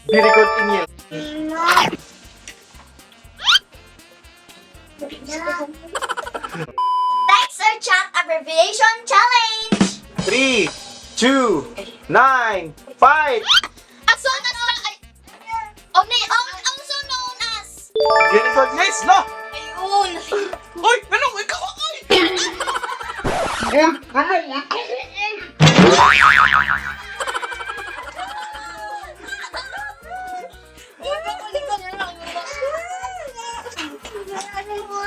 Very good, Inyel. Text or chat abbreviation challenge! 3, 2, 9, 5. As soon as ay, only, also known as Very good. Yes, no! Ayun! Uy! Anong ikaw? Uy! Uy! Anong ikaw?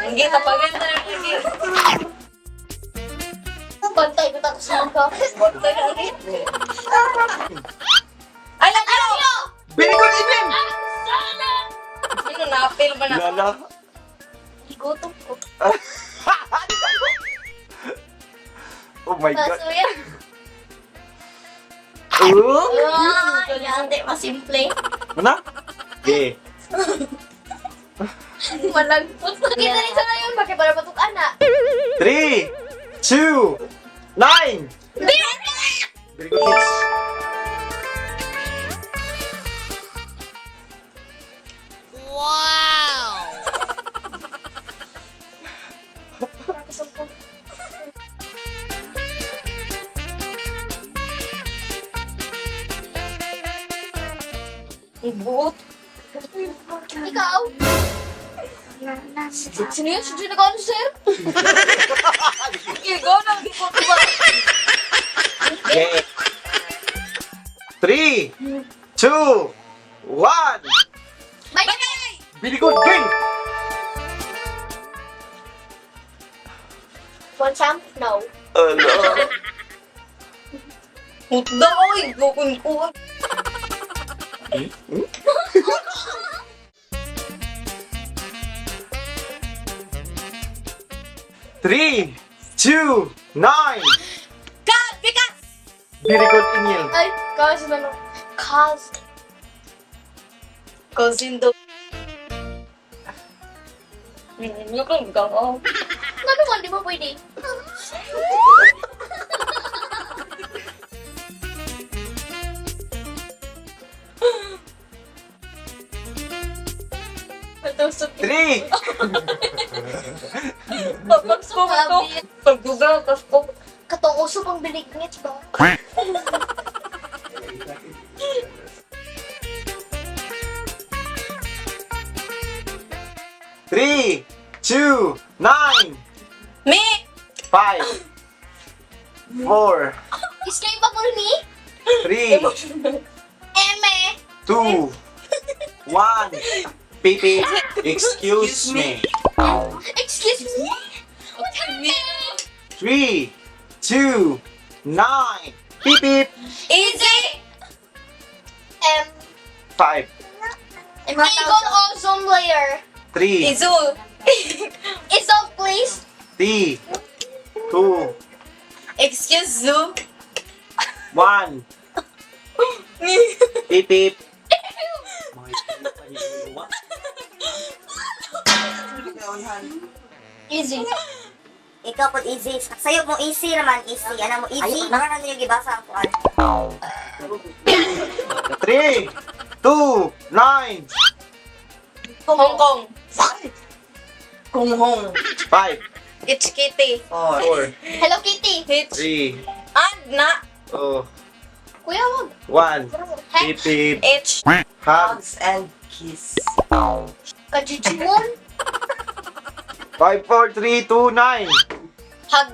Hindi, tapagan na lang lagi. Bantay ko tapos na ka. Bantay na lagi. I love you! Very good, Inyel! Ano, na-appeal ba na? Lala. Gutom ko. Oh my God. Kaso yan. Oh! Ah, yate, masimple. Ano? Okay. Malagpot. Kita rin sa ngayon, bakit para patok ana? 3, 2, 9. Very good hits. Buot. Ikaw? Sino yun? Sino yung nag sir? Ikaw na, hindi ko ba? Okay. 3, 2, 1. Bye! Very good. Game. Want some? No. Ano? Hutda, oy! Gukun ko. 3, 2, 9. God, bikas! Very good, Inyel. Ay, kasi ano? Cause. Cousin do. Ano kang gawa? Ano man, di ba pwede? Matusok. 3, Pagpagso ko to. Pagduga, tas ko. Katong uso pang biligngit ba? 3, 2, 9, Me! 5, 4, Escape ba for me? 3, Eme! 2, 1. Pipi, excuse me. Excuse me? What happened? 3, 2, 9. Beep, beep. Easy! M. 5, Eagle ozone layer. 3, Izul! Isol, please. 3, 2, Excuse Zoo. 1. Beep, beep. Easy. Ikaw po easy. Sa'yo mo easy naman, easy. Ano mo easy? Nakakan niyo gibasa ang kuan. 3, 2, 9, Hong Kong. Kung Hong. 5, It's Kitty. 4, Hello, Kitty. H. 3, And na. 2, Kuya, wag. 1. Heck, Beep, beep. H. Hugs. And kiss. kajujuon. 5, 4, 3, 2, 9. Hag.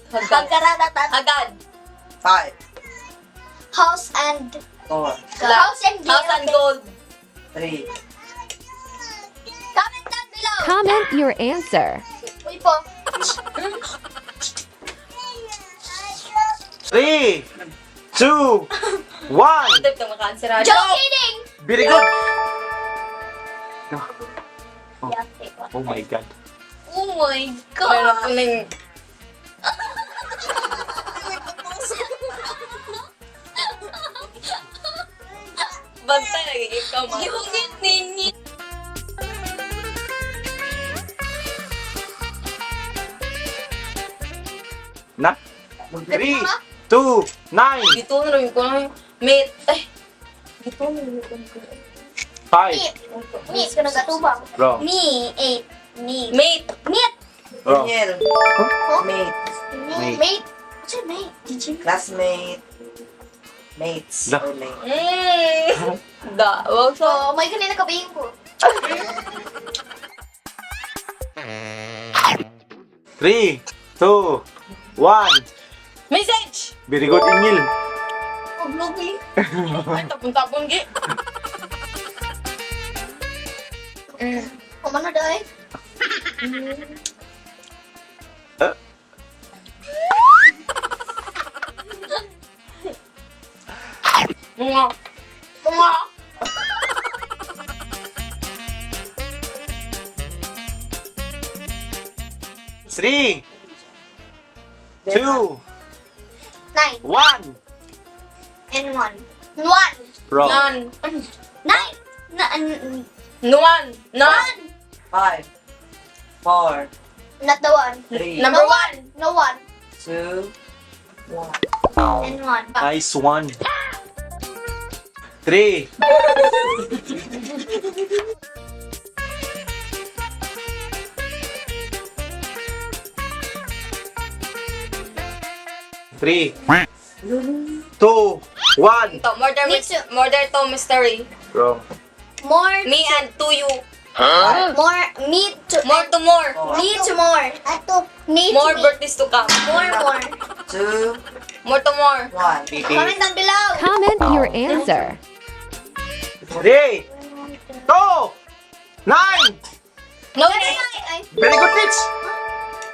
Hagad. Pagkaradatan. Hagad. 5, House and... 4, House and House and gold. 3, Comment down below. Comment your answer. Uy po. 3, 2, 1. Type na maka-answer. Joke kidding! Very good. Oh. Oh my God. Oh my Meron God. ako ng... Bantay, lagi ikaw ma. Gihungit ninyi. Na? 3, 2, 9. Dito na rin ko na. Mate. Ay. 5. Me. Me. Nagatubang. Wrong. Me, 8. Me. Mate. Meat. Wrong. Daniel. Mate. Mate. Mate. What's your mate? Did you? Classmate. Mates. Da. Or mate. Da. Wag so. Oh, may kanina kabihin ko. 3, 2, 1. Message! Very good, Ingil. Paglugi. Ay, tapon-tapon, gi. Kumano daw eh. Mga. Mga. 3, 2, 9. 1. And 1. 1. Wrong. None. 9. Na, None. None. one. 5, 4, Not the one. 3, Number No one. No one. 2, 1. And 1. Nice one. 3. 3, 2, 1. Ito, murder, Me too. murder to mystery. Wrong. More. Me and to you. More. Me to. More to more. 4, Me to more. Ato. Me More to me. birthdays to come. More, more. 2, More to more. 1. Comment down below. Comment your answer. 3, 2, 9. No, Ay, ay. Very good, Mitch.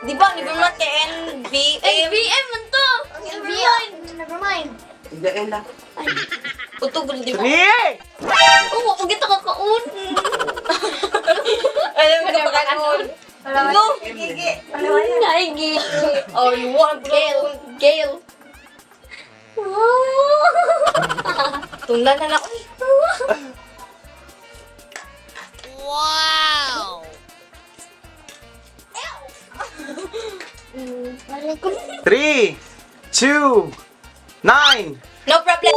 Di ba? Di ba man kay NBM? NBM man to. NBM. Never mind. Igael lang. Utog, di ba? 3. Oh, wag kita kakaon. Alam ko pa kanon. No. Gigi. Ay, Gigi. Oh, you want Gail. Gail. Tunda na na. Uy. 3, 2, 9. No problem.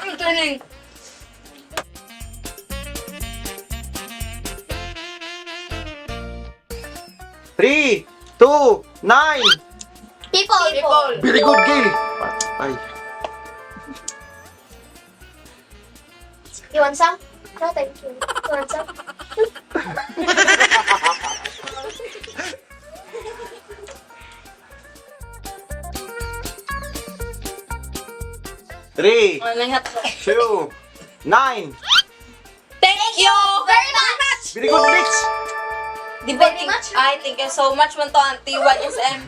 Ang galing. 3, 2, 9. People. People. Very good, Gail. Ay. You want some? No, thank you. You want some? 3, Ano yung hat? 2, 9. Thank you Very much. Very good, Mitch. Di ba, Very much. Ay, thank you so much man to, Auntie YSM.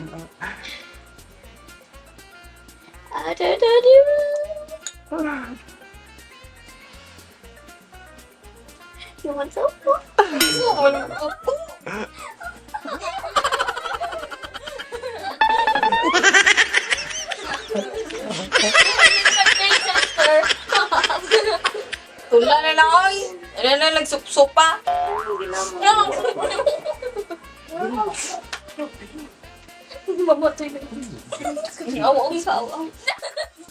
You want some? Tula na lang, oy. Ano na, nagsupsup pa. Mamatay na. Aw, aw, aw, aw.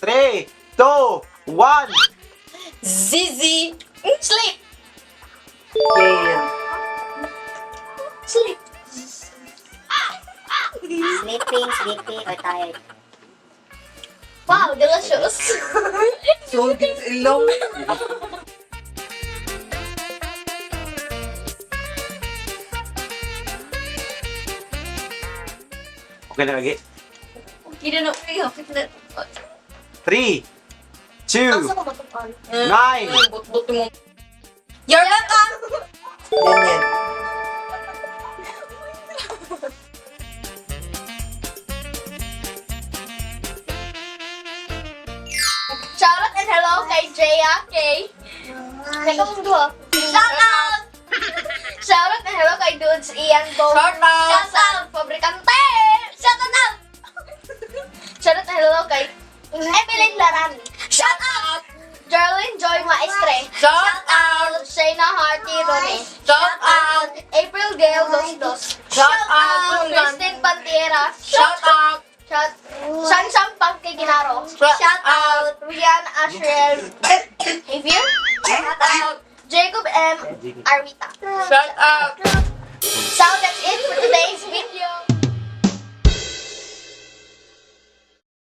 3, 2, 1. Zizi. Sleep. Gail. Sleep. Sleeping, sleepy, or tired. Wow, delicious. So, gits ilong. Okay na lagi. Okay na na. Uy, okay na. 3, 2, Asa ko matupal? 9. But-but mo. You're welcome. Daniel. Shoutout and hello kay Jaya K. Teka mong duha. Shoutout! Shoutout and hello kay Dudes Ian Bo. Shoutout! Shoutout! Pabrikante! Shoutout! Shoutout and hello kay Evelyn Larami. Shoutout! Jerlyn Joy Maestre. Shout out. Shayna Harty Rone. Shout out. April Gale Dos. Shout out! Christine Pantiera. Shout out! Shout Sansang Pangke Ginaro. Shout out! Rian Ashrel Javier. Shout out! Jacob M. Arwita. Shout out!